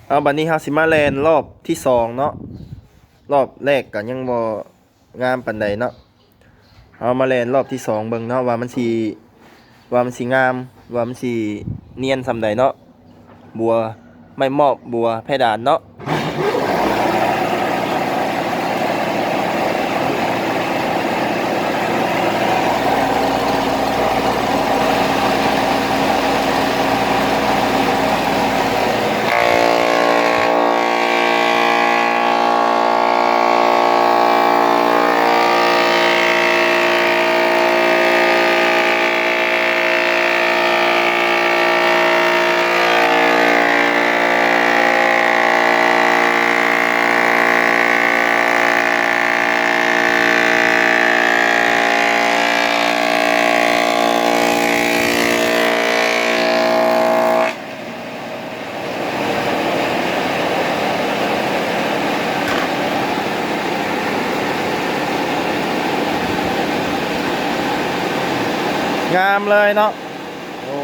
ເອົາ ບັດນີ້ເຮົາຊິມາແລ່ນລອບທີສອງເນາະ. ລອບແລກກໍຍັງບໍ່ງາມປານໃດເນາະ. ເຮົາມາແລ່ນລອບທີສອງເບິ່ງເນາະ ວ່າມັນຊິ ວ່າມັນຊິງາມ ວ່າມັນຊິນຽນສ່ຳໃດເນາະ. ບົວ ໄມ້ມອບ ບົວ ແພດານເນາະ. ງາມເລີຍເນາະ. ໂອ້